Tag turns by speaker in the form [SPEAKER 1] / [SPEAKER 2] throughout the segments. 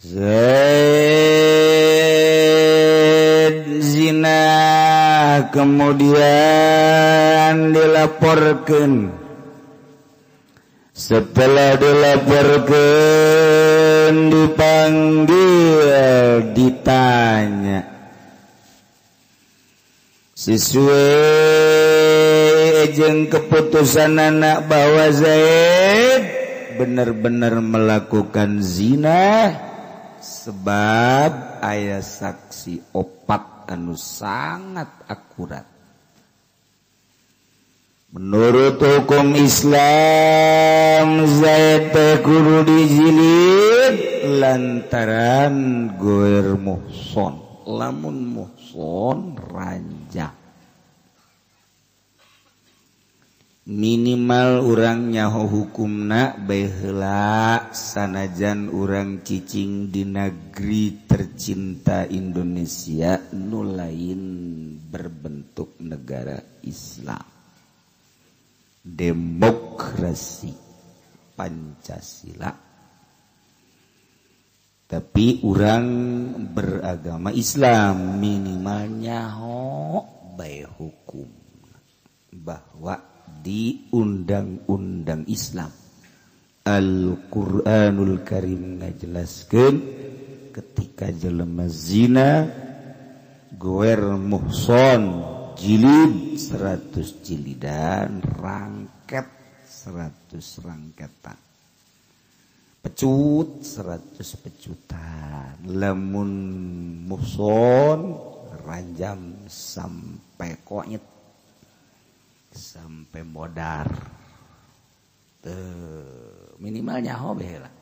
[SPEAKER 1] Zaid zina kemudian dilaporkan. Setelah dilaporkan dipanggil, ditanya. Sesuai jeung keputusan anak bahwa Zaid benar-benar melakukan zina sebab aya saksi opat anu sangat akurat. Menurut hukum Islam Zaid teh kudu dijilid lantaran goer muhson. Lamun muhson ranjang minimal urang nyaho hukumna bae heula sanajan urang cicing di negeri tercinta Indonesia nu lain berbentuk negara Islam, demokrasi Pancasila, tapi urang beragama Islam minimalnya ho bae hukum bahwa di undang-undang Islam Al-Qur'anul Karim ngajelaskeun ketika jelema zina goer muhson jilid 100 jilidan, rangket 100 rangketan, pecut 100 pecutan. Lamun muhson ranjam sampai konyet, sampai modar. Tuh, minimalnya hobe lah.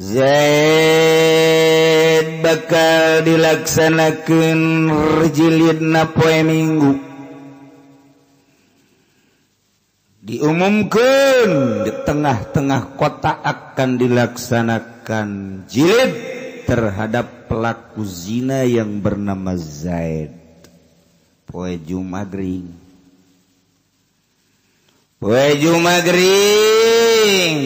[SPEAKER 1] Zaid bakal dilaksanakan jilidna poe Minggu. Diumumkan di tengah-tengah kota akan dilaksanakan jilid terhadap pelaku zina yang bernama Zaid. Poe Jumat gering. Poe Jumat gering.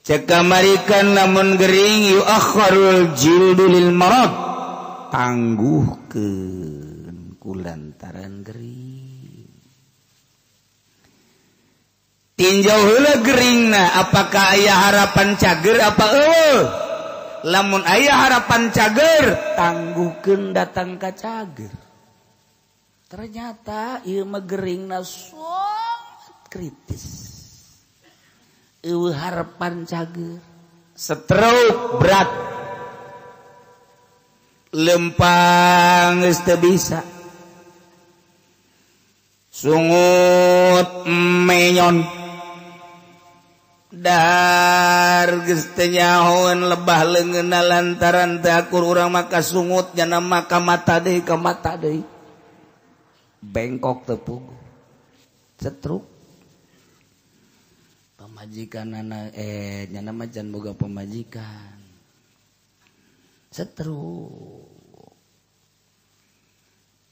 [SPEAKER 1] Cekamarikan lamun gering yuakharul jildu lil marad, tangguhkeun kulantaran gering. Tinjau heula geringna apakah aya harapan cager apa eueuh. Lamun aya harapan cager, tangguhkeun datang ka cager. Ternyata ieu mah geringna sangat kritis. Eueuh harapan cager, stroke berat, lempang geus teu bisa, sungut menyon, dar geus teu nyahoeun lebah leungeunna lantaran teu akur urang maka sungut nyana maka mata deui ka mata deui, bengkok teu puguh, stroke. Pamajikan anak nyana mah can boga pamajikan, stroke.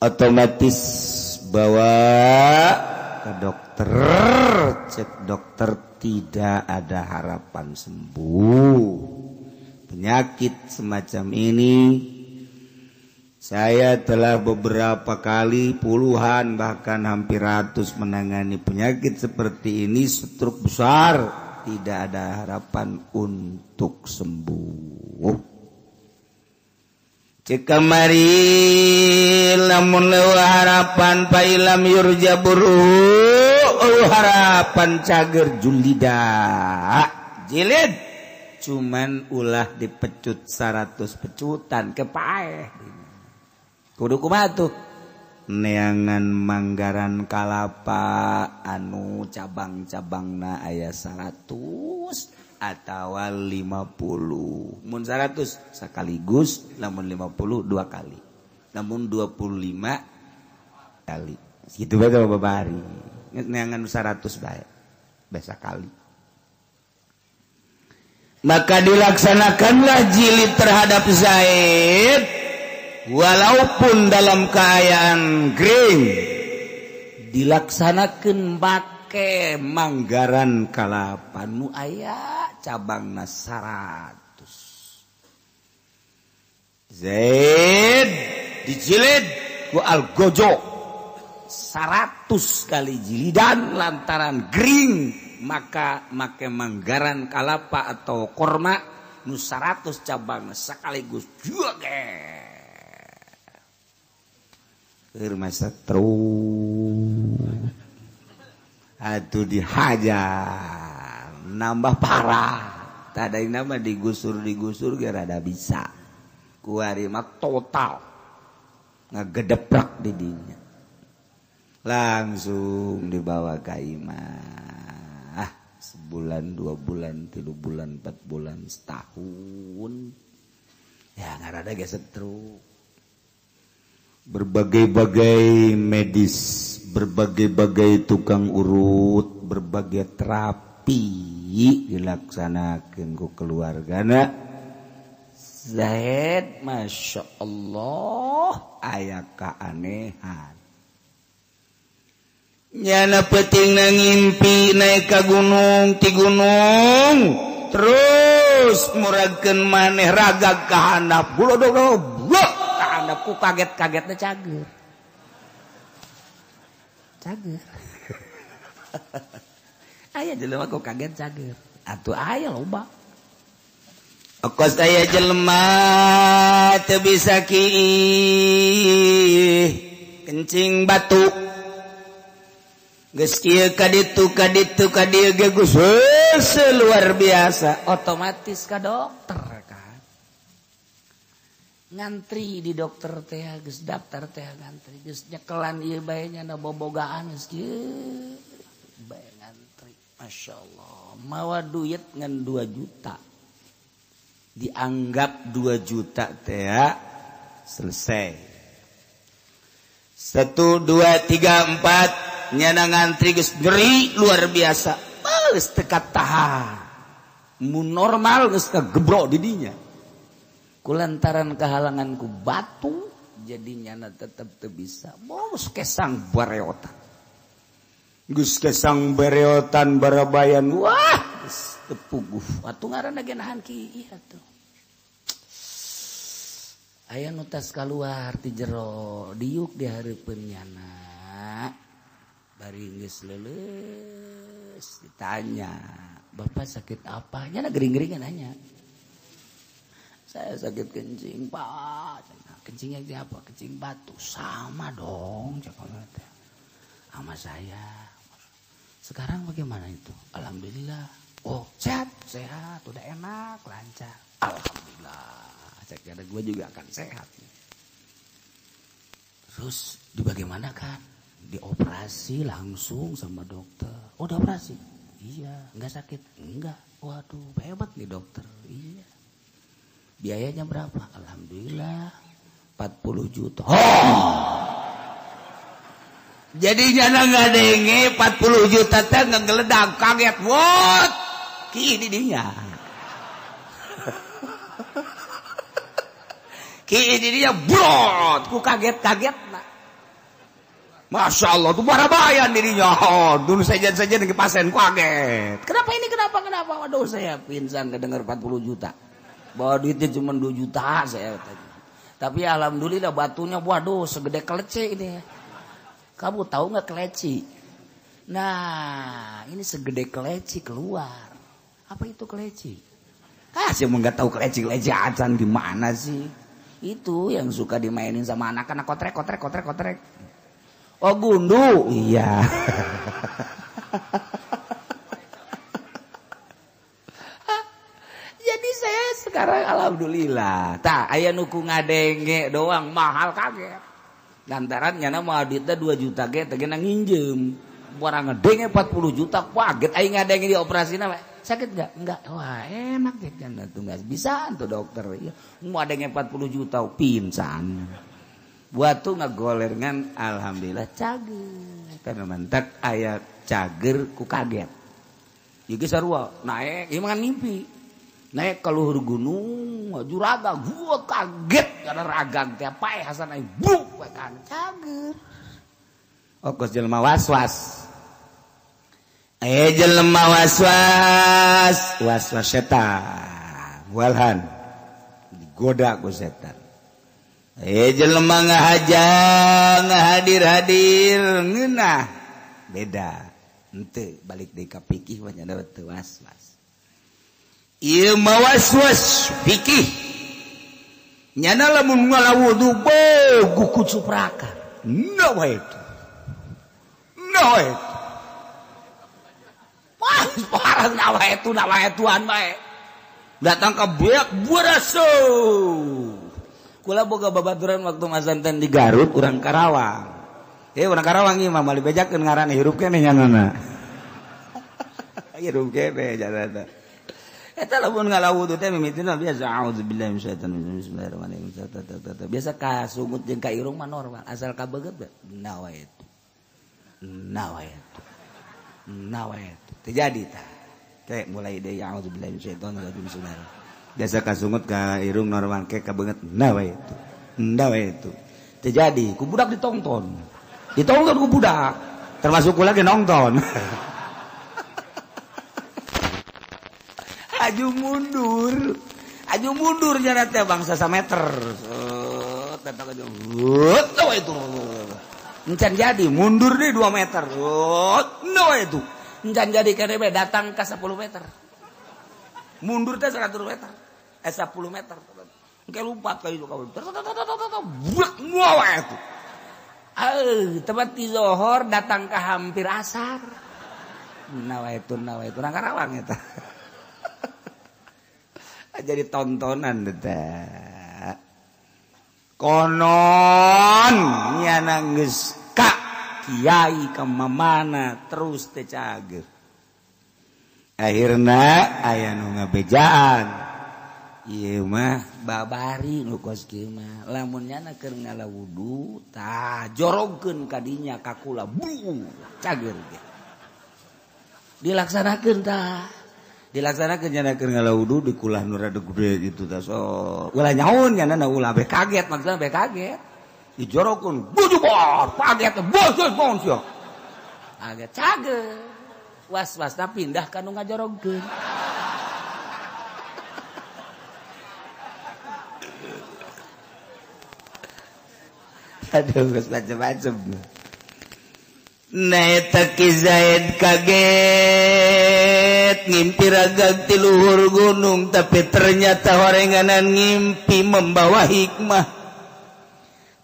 [SPEAKER 1] Otomatis bawa ke dokter, cek dokter tidak ada harapan sembuh. Penyakit semacam ini saya telah beberapa kali, puluhan bahkan hampir ratus menangani penyakit seperti ini, stroke besar, tidak ada harapan untuk sembuh. Cekamari lamun leuweuh harapan pailam yurja buru, harapan cager julida jilid, cuman ulah dipecut 100 pecutan kepaeh. Kudu kumaha tuh neangan manggaran kalapa anu cabang-cabangna aya 100 atawa 50. Mun 100 sekaligus, lamun 50 dua kali. Lamun 25 kali. Kitu bae babari. Neangan 100 bae. Biasa kali. Maka dilaksanakanlah jilid terhadap Zaid walaupun dalam keadaan gering, dilaksanakan make manggaran kalapa nu aya cabangna 100. Zaid dijilid ku algojo 100 kali jilidan lantaran gering maka make manggaran kalapa atau korma nu 100 cabang sekaligus juga keur masa terus atuh dihajar nambah parah tadai nama digusur-digusur ge rada bisa kuari mah total ngagedeprak di dinya langsung dibawa ka imah. Sebulan, 2 bulan, 3 bulan, 4 bulan, setahun ya ngarada ge stroke. Berbagai-bagai medis, berbagai-bagai tukang urut, berbagai terapi dilaksanakeun ku keluargana. Zaid Masya Allah aya keanehan. Nyana peutingna ngimpi naik ka gunung, ti gunung terus muragkeun maneh ragag ka handap, blodog-blog ka handap ku kaget-kagetna cager. Cager. Aya jelema ku kaget cager. Atuh aya loba. Kos aya jelema teu bisa kiih kencing batu. Geus kieu ka ditu ka ditu ka dieu ge geus luar biasa, otomatis ka dokter kan. Ngantri di dokter teh geus daftar teh ngantri geus nyekelan ieu bae nya na bobogaan geus kieu bae ngantri. Masyaallah, mawa duit ngan 2 juta. Dianggap 2 juta teh selesai. 1 2 3 4 nyana ngantri geus nyeri luar biasa. Geus teu katahan. Mun normal geus kagebro di dinya. Kulantaran kehalangan ku batu jadi nyana tetep teu bisa. Geus kesang bareotan. Geus kesang bareotan barabayan. Wah, geus teu puguh. Atuh ngaranna ge nahan kieu atuh. Aya nu tas kaluar ti jero, diuk di hareupeun nyana. Bari geus leuleus ditanya, "Bapak sakit apa?" Nyana gering-geringan nanya. "Saya sakit kencing, Pak." "Kencingnya apa?" "Kencing batu." "Sama dong," cek teh. "Sama saya." "Sekarang bagaimana itu?" "Alhamdulillah." "Oh, sehat?" "Sehat, udah enak, lancar." "Alhamdulillah." Cek ada gue juga akan sehat. Terus dibagaimanakan? Dioperasi langsung sama dokter. "Oh, udah operasi?" "Iya." "Enggak sakit?" "Enggak." "Waduh, hebat nih dokter." "Iya." "Biayanya berapa?" "Alhamdulillah 40 juta. Oh! Jadi nyana ngadenge 40 juta teh ngegeledag kaget. What? Ki di dinya. Ki di dinya brot ku kaget-kaget. Masya Allah, tuh barabayan dirinya. Oh, dulu saja-saja dengan pasien kaget. Kenapa ini, kenapa, kenapa? Waduh, saya pingsan kedengar 40 juta. Bawa duitnya cuma 2 juta saya tadi. Tapi alhamdulillah batunya, waduh, segede keleci ini. Kamu tahu nggak keleci? Nah, ini segede keleci keluar. Apa itu keleci? Ah, saya mau nggak tahu keleci-keleci acan gimana sih? Itu yang suka dimainin sama anak-anak kotrek, kotrek, kotrek, kotrek. Oh gundu, iya. Jadi saya sekarang alhamdulillah. Tah aya nu ku ngadenge doang mahal kaget. Lantaran nyana mah duitna 2 juta ge teh geuna nginjem. Barang ngadenge 40 juta kaget aing ngadenge di operasina sakit enggak? Enggak. Wah, enak ya kan tuh enggak bisa tuh dokter. Iya, ngadenge 40 juta pingsan. Buat tuh ngagoler ngan alhamdulillah cager. Karena mantak aya cager ku kaget. Ieu ge sarua naek ieu mah ngimpi. Naik ke luhur gunung juraga gua kaget karena ragang teh paeh Hasan aing buk we kan cager. Oh kos jelema was-was. Aya jelema was-was, was-was setan, walhan digoda ku setan. Aya jelema ngahaja, ngahadir-hadir ngeunah beda. Henteu balik deui ka fikih mah nya teu was-was. Ieu mah was-was fikih. Nyana lamun ngalawudu bogu ku cuprakan. Nawa itu. Nawa itu. Wah, parah nawa ituan bae. Datang ke beak buraso. Kula boga babaturan waktu masanten di Garut urang Karawang. Urang Karawang ieu mah moal dibejakeun ngaran hirup keneh nyanana. Hirup keneh nyanana. Eta lamun ngalawudu teh mimitina biasa auzubillahi minasyaitonir rajim bismillahirrahmanirrahim. Biasa kasungut jeung ka irung mah normal, asal kabeget bae nawa itu. Nawa itu. Nawa itu. Terjadi tah. Kayak mulai deui auzubillahi minasyaitonir rajim bismillahirrahmanirrahim. Biasa kasungut ka irung normal ke kabeungeut nawa itu. Nawa itu. Terjadi ku budak ditonton. Ditonton ku budak. Termasuk kula ge nonton. Aju mundur nyana teh bangsa sameter. Datang aja. Nawa itu. Encan jadi mundur deh 2 meter. Nawa itu. Encan jadi KDB datang ke 10 meter. Mundur teh 100 meter. 10 meter. Engke lompat ka itu ka. Buak nawa itu. Tempat di Zohor datang ke hampir asar. Nawa itu nang Karawang eta. Jadi tontonan teh. Konon nyana geus ka kiai ka mamana terus teh cager. Akhirna aya nu ngabejaan. Ieu mah babari nu kos kieu mah. Lamun nyana keur ngalawudu tah jorogkeun ka dinya ka kula bu cager ge. Dilaksanakeun tah. Dilaksanakeun nyana keur ngalawudu di kulah nu rada gede gitu tah so. Ulah nyaun nyana ulah be kaget maksudna be kaget. Dijorogkeun bujubor kaget bos bos sia. Kaget cager. Was-wasna pindah ka nu ngajorogkeun. Aduh, geus macem-macem. Nah eta Ki Zaid kaget ngimpi ragag ti luhur gunung, tapi ternyata horenganan ngimpi membawa hikmah.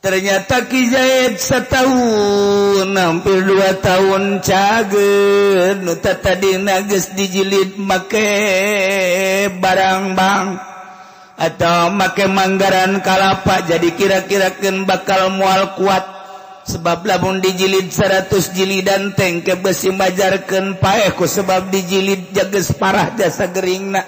[SPEAKER 1] Ternyata Ki Zaid setahun hampir 2 tahun cager nu tadina geus dijilid make barang bang atau make manggaran kalapa, jadi kira-kirakeun bakal moal kuat sebab lamun dijilid 100 jilidan tengke besi majarkeun paeh ku sebab dijilid jageus parah jasa geringna.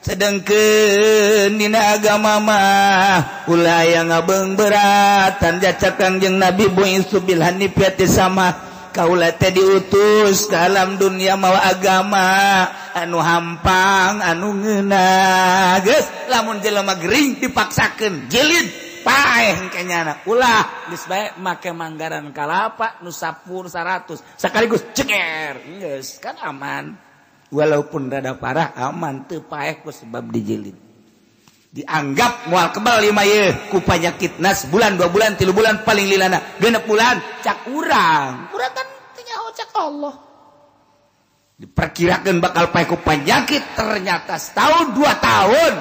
[SPEAKER 1] Sedangkeun dina agama mah ulah aya ngabeungbeuratan jacak Kangjeng Nabi buisu bil hanifiyati sama kaula teh diutus ka alam dunia mawa agama anu hampang anu ngeunah. Geus lamun jelema gering dipaksakeun jilid paeh kenyana ulah geus bae make manggaran kalapa nu 10 100 sekaligus ceker geus kan aman. Walaupun rada parah aman teu paeh ku sebab dijilid. Dianggap moal kebal lima ye ku panyakit nas bulan 2 bulan 3 bulan paling lilana 6 bulan cak urang. Urang kan teu nyaho cak Allah. Diperkirakan bakal paeh ku panyakit ternyata setahun 2 tahun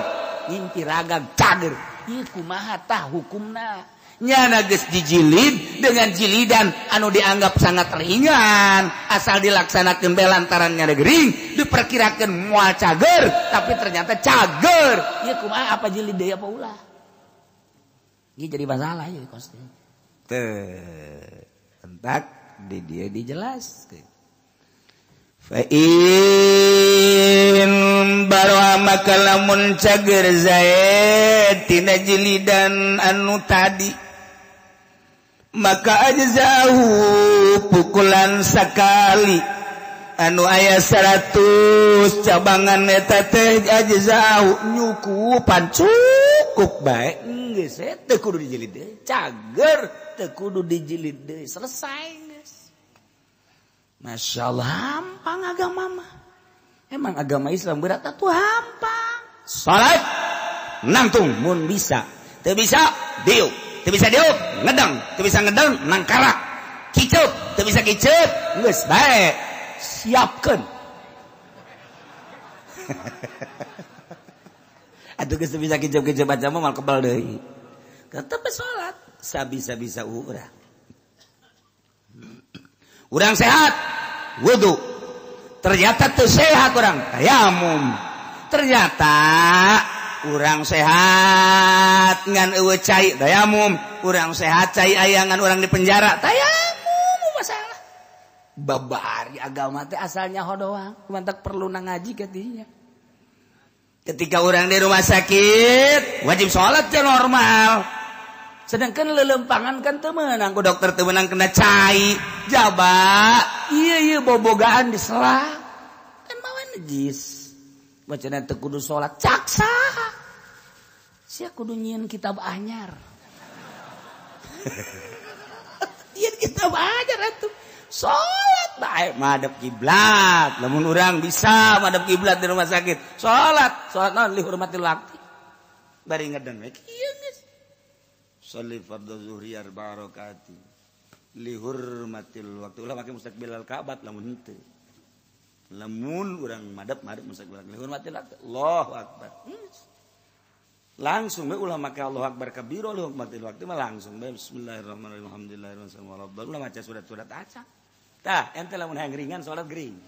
[SPEAKER 1] ngimpi ragag cager. Ieu kumaha tah hukumna? Nyana geus dijilid dengan jilidan anu dianggap sangat ringan asal dilaksanakeun bae lantaran nyana gering diperkirakeun moal cager tapi ternyata cager. Ieu kumaha apa jilid deui apa ulah? Ieu jadi masalah ieu kos teh. Entak di dia dijelaskeun. Fa in barwa maka lamun cager Zaid tina jilidan anu tadi maka ajzahu pukulan sakali anu aya 100 cabangan eta teh ajzahu nyukupan cukup bae geus teu kudu dijilid deui cager teu kudu dijilid deui selesai geus. Masya Allah hampang agama mah. Emang agama Islam berat atuh hampang. Salat nangtung mun bisa. Teu bisa diuk, teu bisa diuk ngedeng, teu bisa ngedeng nangkarak. Kicup, teu bisa kicup geus bae. Siapkeun. Atuh geus teu bisa kicup-kicup baca mah mal kebal deui. Tetep salat sabisa-bisa urang. Urang sehat wudu. Ternyata teu sehat urang tayamum. Ternyata urang sehat ngan eueuh cai tayamum, urang sehat cai aya ngan urang di penjara tayamum masalah. Babari agama teh asalnya hodoang, mantak perlu na ngaji katinya. Ketika orang di rumah sakit wajib sholat ya normal. Sedangkan lelempangan kan teu meunang ku dokter teu meunang kena cai, jaba, ieu ieu bobogaan disela. Kan mawa najis. Bacana teu kudu sholat caksa. Sia kudu nyieun kitab anyar. Nyieun kitab anyar atuh. Salat bae madep kiblat. Lamun urang bisa madep kiblat di rumah sakit. Salat, salat naon li hurmatil waqti. Bari ngeden we kieu geus. Sholli fardhu zuhri arba rakaati li hurmatil waqti. Ulah make mustaqbilal Ka'bah lamun henteu. Lamun urang madep-madep mustaqbil li hurmatil waqti. Allahu akbar. Langsung we ulah make Allahu akbar kabiro li hurmatil waqti mah langsung bae bismillahirrahmanirrahim alhamdulillahirabbil alamin. Ulah maca surat-surat aca. Tah, ente lamun hayang ringan salat gering.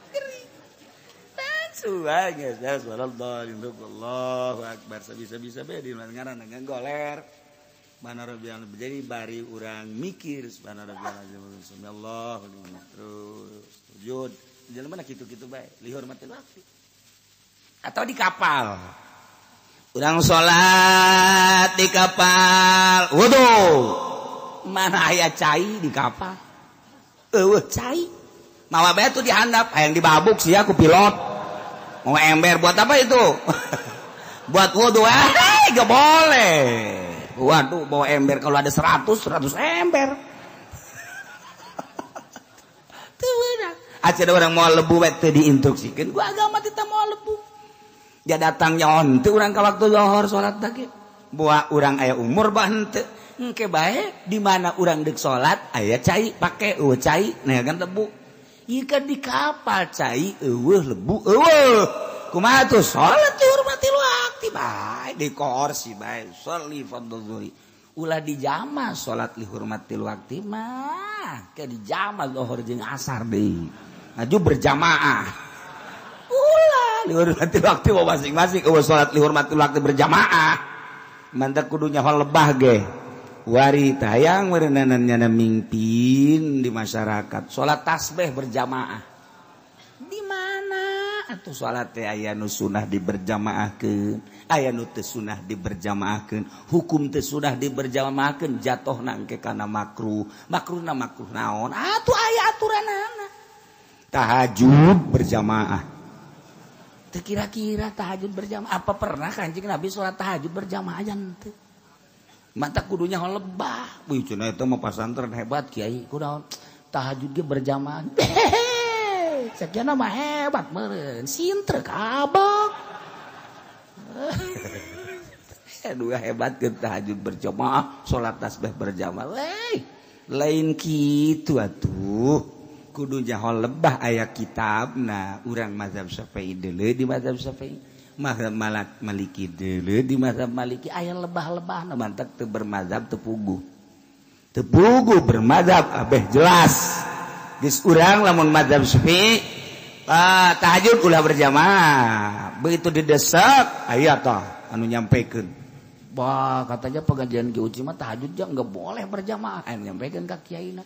[SPEAKER 1] Gering. Langsung bae geus salat Allahu akbar sabisa-bisa bae di ngaran dengan goler. Subhana rabbiyal jadi bari urang mikir subhana rabbiyal azim Allah terus sujud. Jalan mana kitu-kitu bae li hurmatil waqti. Atau di kapal. Urang salat di kapal, wudu. Mana aya cai di kapal? Eueuh cai. Mawa bae tuh dihandap, hayang dibabuk sia ku pilot. Mau ember buat apa itu? Buat wudu. Eh, gak boleh. Waduh, bawa ember kalau ada 100 ember. Teu beunang. Acan urang moal lebu bae teu diinstruksikeun ku agama teh moal lebu. Dia datang nyon teu urang ka waktu zuhur salat teh buah urang aya umur bah henteu engke bae di mana urang deuk salat aya cai pake eueuh cai nah kan lebu ieu kan di kapal cai eueuh lebu eueuh kumaha tuh salat dihormatil waqti bae di kursi bae sholli fardhu zuhri ulah dijama salat lihurmatil waqti mah ke dijama zuhur jeung asar deui maju berjamaah lihurmatil waktu masing-masing eueuh salat lihurmatil waktu berjamaah mantak kudunya hol lebah ge wari tayang meureunan nyana mingpin di masyarakat salat tasbih berjamaah di mana atuh salat teh aya nu sunah diberjamaahkeun aya nu teu sunah diberjamaahkeun hukum teu sunah diberjamaahkeun jatuhna engke kana makruh makruhna makruh naon atuh aya aturanana tahajud berjamaah. Kira-kira tahajud berjamaah apa pernah Kanjeng Nabi sholat tahajud berjamaah henteu? Mata kudunya lebah. Wih cenah eta mah pasantren hebat kiai kunaon tahajud ge berjamaah. Sakiana mah hebat meureun sintrek abak. Aduh hebat ke tahajud berjamaah, sholat tasbih berjamaah. Wey, lain kitu atuh. Kudu nyaho lebah aya kitabna urang mazhab Syafi'i deuleu di mazhab Syafi'i mazhab Maliki deuleu di mazhab Maliki aya lebah-lebahna mantak teu bermazhab teu puguh teu puguh bermazhab abeh jelas geus urang lamun mazhab Syafi'i tahajud ulah berjamaah begitu didesak aya tah anu nyampekeun wah katanya pengajian Ki Uci mah tahajud ja enggak boleh berjamaah anu nyampekeun ka kiaina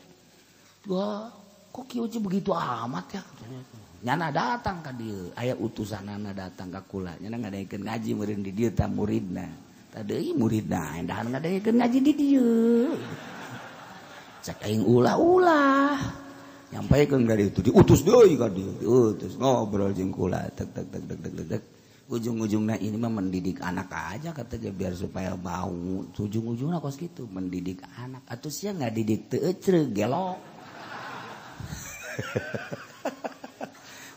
[SPEAKER 1] wah kok Ki Uci begitu amat ya nyana datang ka dieu aya utusanana datang ka kula nyana ngadaekeun ngaji meureun di dieu ta muridna tah deui muridna endahan ngadaekeun ngaji di dieu cek aing ulah-ulah nyampaikeun ka dieu diutus deui ka dieu diutus ngobrol jeung kula tek tek tek tek tek tek Ujung-ujungnya ini mah mendidik anak aja kata dia biar supaya mau. Ujung-ujungnya kos gitu mendidik anak. Atau sia nggak didik teu ecreug gelok.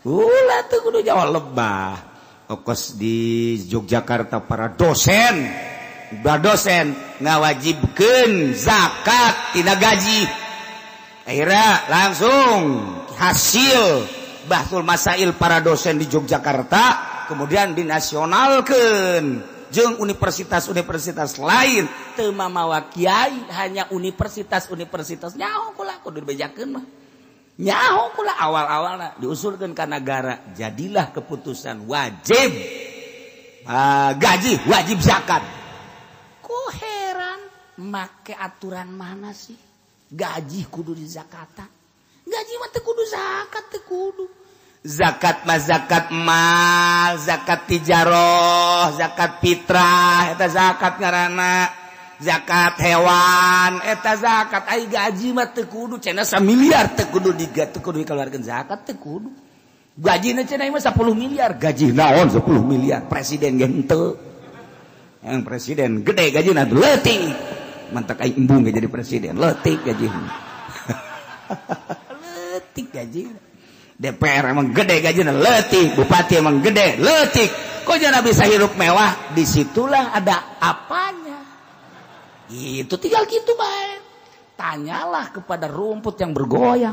[SPEAKER 1] Ulah tuh kudu jawab lebah. Okos di Yogyakarta para dosen, udah dosen ngawajibkeun zakat tina gaji. Akhirnya langsung hasil bahsul masail para dosen di Yogyakarta kemudian dinasionalkeun jeung universitas-universitas lain teu mamawa kiai hanya universitas-universitas nyaho kula kudu dibejakeun mah nyaho kula awal-awalna diusulkeun ka nagara jadilah keputusan wajib gaji wajib zakat. Ku heran make aturan mana sih gaji kudu dizakatan, gaji mah teu kudu zakat, teu kudu zakat mah zakat mal, zakat tijaroh, zakat fitrah, eta zakat ngaranna, zakat hewan, eta zakat. Ai gaji mah teu kudu cenah 1 miliar teu kudu teu kudu dikeluarkeun zakat teu kudu. Gajina cenah mah 10 miliar, gaji naon 10 miliar, presiden ge henteu. Yang presiden gede gajina leutik. Mantak aing embung ge jadi presiden, leutik gajina. Leutik gajina. DPR emang gede gajinya leutik, bupati emang gede leutik. Kok jangan bisa hidup mewah? Disitulah ada apanya. Itu tinggal gitu bae. Tanyalah kepada rumput yang bergoyang.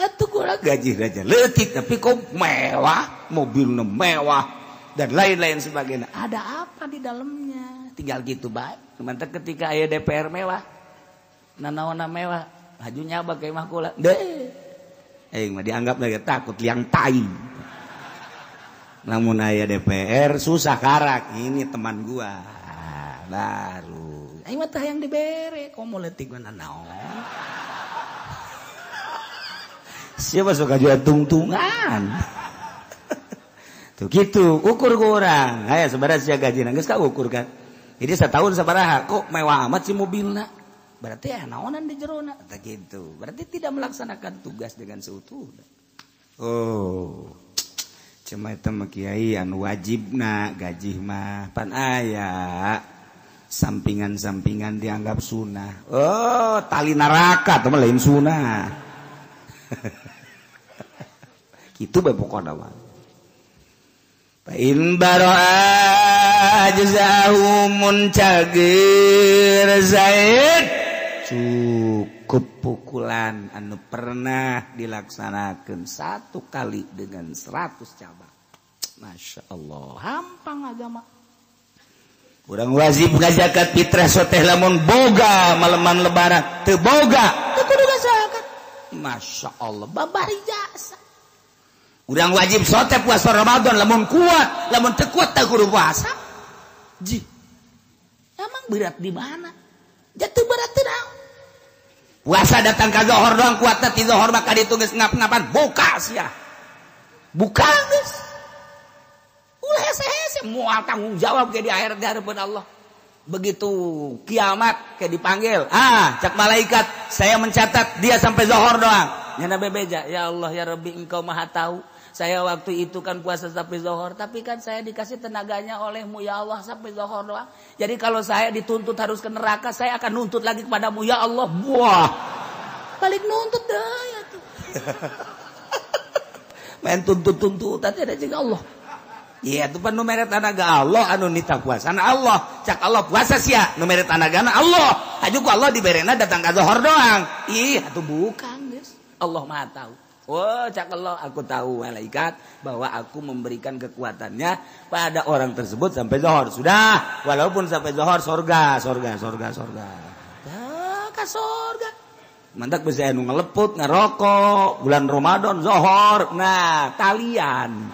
[SPEAKER 1] Itu kurang gaji aja leutik tapi kok mewah, mobilnya mewah dan lain-lain sebagainya. Ada apa di dalamnya? Tinggal gitu bae. Mantap ketika aya DPR mewah, nanaona mewah, laju nyaba kayak mah kula. Deh. Mah dianggap lagi takut liang tai. Namun aya DPR susah karak, ini teman gua. Baru. Aing mah tah yang dibere, komo leutik mah nanaon. Siapa suka jual tungtungan? Tuh gitu, ukur ku urang. Aya sabaraha sia gajina geus ka ukur kan. Jadi setahun sabaraha kok mewah amat si mobilna. Berarti ya naonan di jerona tak gitu. Berarti tidak melaksanakan tugas dengan seutuhnya. Oh, cuma itu mah kiai anu wajibna gaji mah pan aya sampingan-sampingan dianggap sunah. Oh, tali neraka tuh mah lain sunah. Kitu bae pokona mah. Fa in baraa jazahu muncagir Zaid, cukup pukulan anu pernah dilaksanakan 1 kali dengan 100 cabang. Masya Allah, hampang agama. Urang wajib ngazakat fitrah soteh lamun boga maleman lebaran, teu boga teu kudu ngazakat. Masya Allah, babari jasa. Urang wajib soteh puasa Ramadan lamun kuat, lamun teu kuat teu kudu puasa. Ji. Emang berat di mana? Jatuh berat teu naon? Puasa datang ka zohor doang kuatna ti zohor maka ditu geus ngap-ngapan buka sia. Buka geus. Ulah hese-hese moal tanggung jawab ke di akhirat di hadapan Allah. Begitu kiamat ke dipanggil, cak malaikat, saya mencatat dia sampai zohor doang. Nyana bebeja, ya Allah ya Rabbi engkau maha tahu. Saya waktu itu kan puasa sampai zohor, tapi kan saya dikasih tenaganya olehmu ya Allah sampai zohor doang. Jadi kalau saya dituntut harus ke neraka, saya akan nuntut lagi kepadamu ya Allah. Wah, balik nuntut dah ya tuh. Main tuntut-tuntutan ada juga Allah. Iya tuh pan nu mere tanaga Allah anu nita puasana Allah. Cak Allah puasa sia nu mere tanagana Allah. Aju ku Allah diberena datang ka zohor doang. Ih, atuh bukan, guys. Allah Maha tahu. Oh, cak Allah, aku tahu malaikat bahwa aku memberikan kekuatannya pada orang tersebut sampai zohor. Sudah, walaupun sampai zohor sorga, sorga, sorga, sorga. Dah, ka sorga. Mantak bisa anu ngeleput, ngerokok, bulan Ramadan zohor. Nah, talian.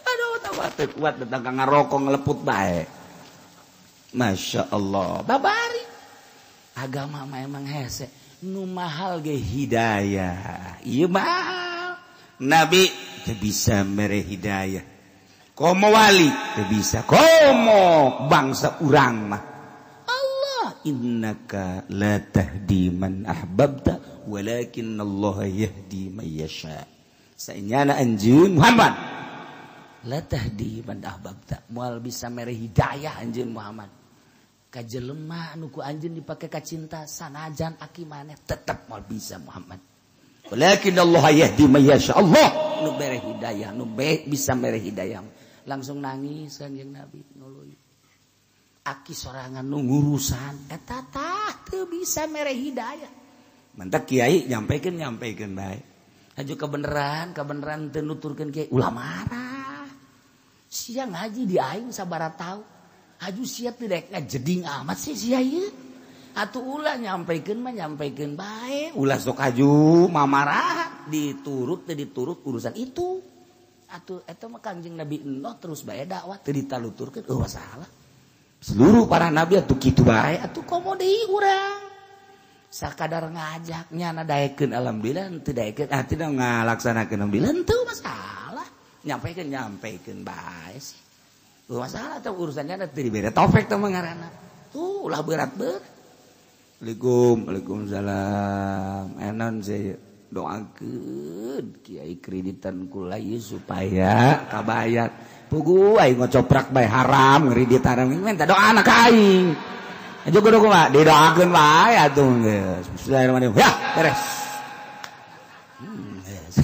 [SPEAKER 1] Aduh, tambah teu kuat datang ka ngarokok ngeleput bae. Masya Allah, babari. Agama mah emang hese, nu mahal ge hidayah. Ieu mahal. Nabi teu bisa mere hidayah. Komo wali teu bisa. Komo bangsa urang mah. Allah Innaka la tahdi man ahbabta walakin Allah yahdi man yasha. Sainyana anjeun Muhammad la tahdi man ahbabta, moal bisa mere hidayah anjeun Muhammad ka jelema anu ku anjeun dipake ka cinta sanajan aki maneh tetep moal bisa Muhammad. Walakin Allah yahdi man yasha. Allah nu bere hidayah, nu bisa mere hidayah. Langsung nangis Kanjeng Nabi nuluy. Aki sorangan nu ngurusan eta tah teu bisa mere hidayah. Mantak kiai nyampaikan bae. Haju kebenaran teu nuturkeun kiai ulah marah. Sia ngaji di aing sabaraha taun. Haju sia teu daek ngajeding amat sih sia ieu. Atuh ulah nyampaikan mah nyampaikan bae. Ulah sok haju mamarah diturut teu diturut urusan itu. Atuh eta mah Kanjeng Nabi Nuh terus bae dakwah teu ditaluturkeun eueuh masalah. Seluruh para nabi atuh kitu bae atuh komo deui urang. Sakadar ngajak nyana daekeun alhamdulillah teu daekeun ah teu ngalaksanakeun alhamdulillah teu masalah. Nyampaikan bae sih. Eueuh masalah teh urusannya teu dibere taufik teh mah ngaranna. Tuh ulah berat-berat. Assalamualaikum, waalaikumsalam. Enon saya doakeun kiai kreditan kula ieu supaya kabayar. Pugu aing ngocoprak bae haram ngredit haram minta doa anak aing. Aja kudu kumaha didoakeun bae atuh geus. Bismillahirrahmanirrahim. Ya, beres. Geus.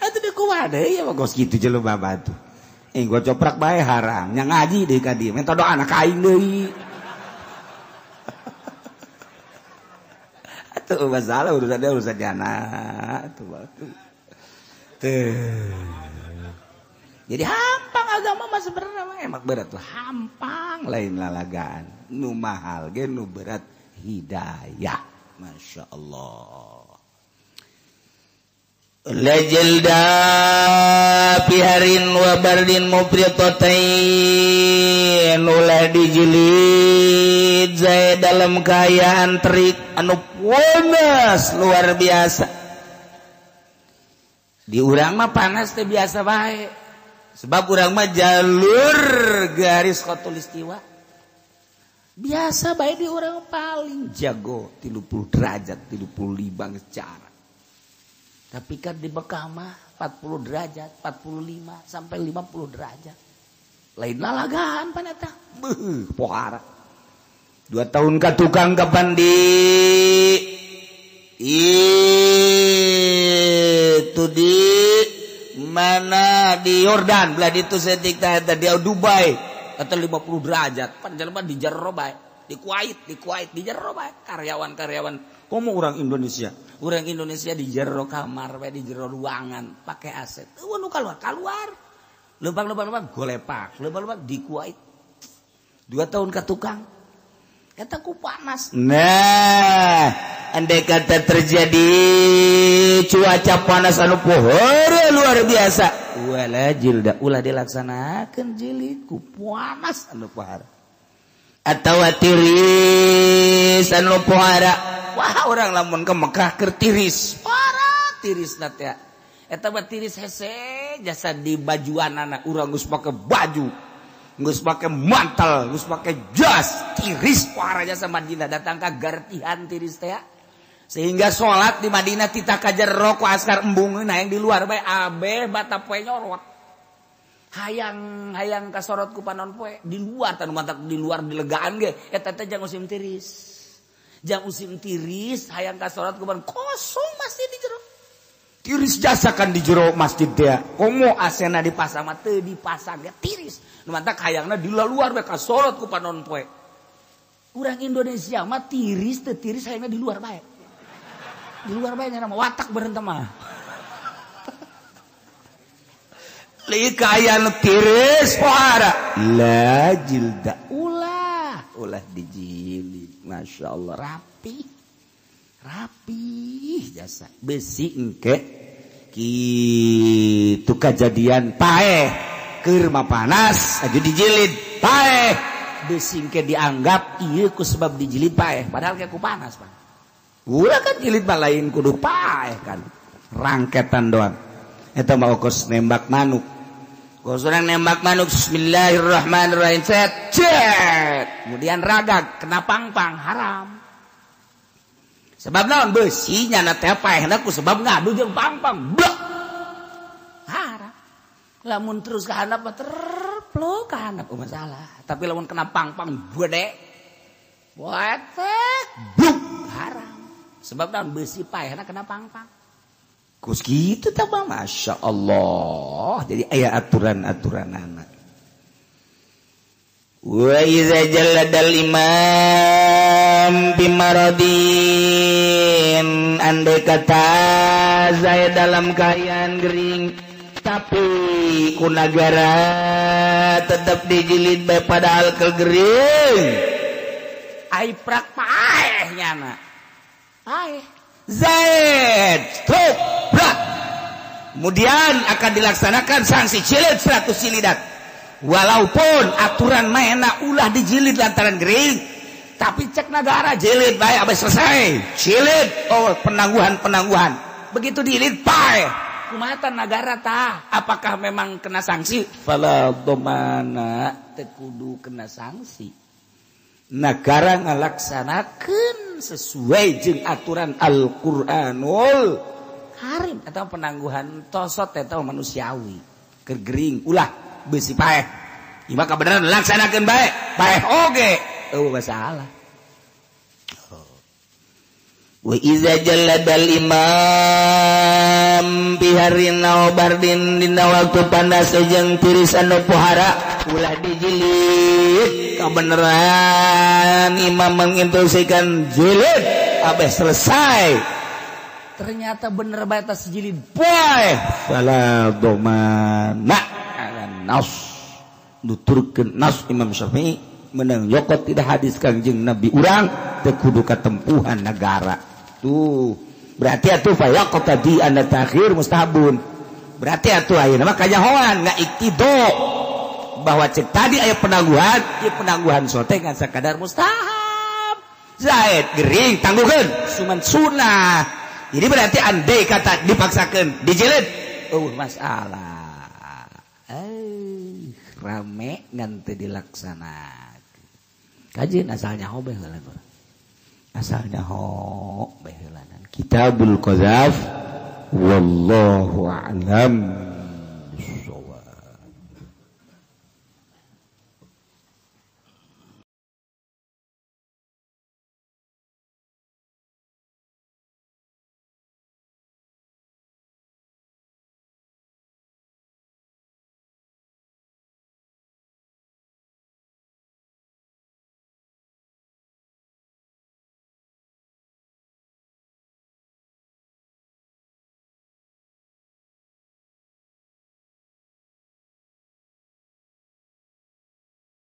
[SPEAKER 1] Atuh deui kumaha deui ya kos kitu jelema batu. Aing ngocoprak bae haram, nya ngaji deui ka dieu minta doa anak aing deui. Atuh masalah urusannya urusan jana atuh batu. Jadi hampang agama mah sebenarnya mah emak berat tuh hampang lain lalagaan nu mahal ge nu berat hidayah. Masya Allah. Lajalda piharin wa bardin mufritatain ulah dijilid zai dalam kaayaan terik anu panas luar biasa. Di urang mah panas teh biasa bae. Sebab urang mah jalur garis khatulistiwa. Biasa bae di urang paling jago 30 derajat, 35 secara. Tapi kan di Mekah mah 40 derajat, 45 sampai 50 derajat. Lain lalagaan pan eta. Beuh, pohara. 2 tahun ka tukang kapan di itu di mana di Yordan belah itu setik tah eta di Dubai atau 50 derajat. Pan jelema di jero bae, di Kuwait, di jero bae karyawan-karyawan. Komo orang Indonesia di jero kamar bae, di jero ruangan pakai AC. Eueuh nu keluar. Leumpang-leumpang golepak, leumpang-leumpang di Kuwait. 2 tahun ka tukang. Eta ku panas. Nah, andai kata terjadi cuaca panas anu pohara luar biasa. Wala jilda ulah dilaksanakeun jilid ku panas anu pohara. Atawa tiris anu pohara. Wah, orang lamun ke Mekah keur tiris. Parah tirisna teh. Eta mah tiris hese jasa di bajuanana urang geus make baju. Geus make mantel, geus make jas, tiris parah jasa Madinah datang ka gartihan tiris teh. Sehingga salat di Madinah tita ka jero ku askar embungeun hayang di luar bae abeh bata poe nyorot. Hayang kasorot ku panon poe di luar tanu mantak di luar di legaan ge eta teh jang musim tiris. Jang musim tiris hayang kasorot ku panon kosong masjid di jero. Tiris jasa kan di jero masjid teh. Komo asena dipasang mah teu dipasang ge tiris. Nu mantak hayangna di luar bae kasorot ku panon poe. Urang Indonesia mah tiris teu tiris hayangna di luar bae. Di luar bae nya mah watak beureun mah. Lika aya nu tiris pohara. La jilda ulah dijilid. Masya Allah rapi. Rapih jasa besi engke kitu kajadian paeh keur mah panas aju dijilid paeh besi engke dianggap ieu ku sebab dijilid paeh padahal ke ku panas pan ulah kan jilid mah lain kudu paeh kan rangketan doang eta mah kos nembak manuk Gosorang nembak manuk bismillahirrahmanirrahim set cet. Kemudian ragag kena pangpang haram. Sebab naon beusinya na teh paehna ku sebab ngadu jeung pangpang. Blek. Haram. Lamun terus ka handap mah terplok ka handap masalah. Tapi lamun kena pangpang gede boetek bluk haram. Sebab naon beusi paehna kena pangpang. Kus gitu tah Masya Allah. Jadi aya aturan-aturanana. Wa iza jalladal imam bimaradin, andai kata saya dalam keadaan gering tapi ku nagara tetap dijilid bae padahal ke gering ai prak paeh nyana paeh Zaid stop prak. Kemudian akan dilaksanakan sanksi jilid 100 jilidat. Walaupun aturan mainna ulah dijilid lantaran gering, tapi cek negara jilid bae abis selesai. Jilid oh penangguhan-penangguhan. Begitu dijilid pae. Kumaha negara tah? Apakah memang kena sanksi? Fala dhamana teu kudu kena sanksi. Negara ngalaksanakeun sesuai jeung aturan Al-Qur'anul Karim atau penangguhan tosot atau manusiawi. Keur gering ulah beusi paeh. Ieu mah kabeneran laksanakeun bae, paeh oge eueuh masalah. Wa iza jalladal imam biharin aw bardin dina waktu panas jeung tiris anu pohara ulah dijilid. Kebenaran imam menginstruksikan jilid abeh selesai. Ternyata bener bae tas jilid poe fala dhamana ala nas. Nuturkeun nas Imam Syafi'i menang nyokot tidak hadis Kangjeng Nabi urang teu kudu katempuhan negara. Tuh berarti atuh fayaqtadi anna ta'khir mustahabun. Berarti atuh ayeuna mah kanyahoan ngaiktidho bahwa cek tadi aya penangguhan, ieu penangguhan sote ngan sakadar mustahab. Zaid gering tangguhkeun suman sunah. Jadi berarti andai kata dipaksakeun dijilid eueuh masalah. Rame ngan teu dilaksanakeun. Kajian asalnya ho bae heula. Asalnya ho bae heula. Kitabul Qadzaf wallahu a'lam.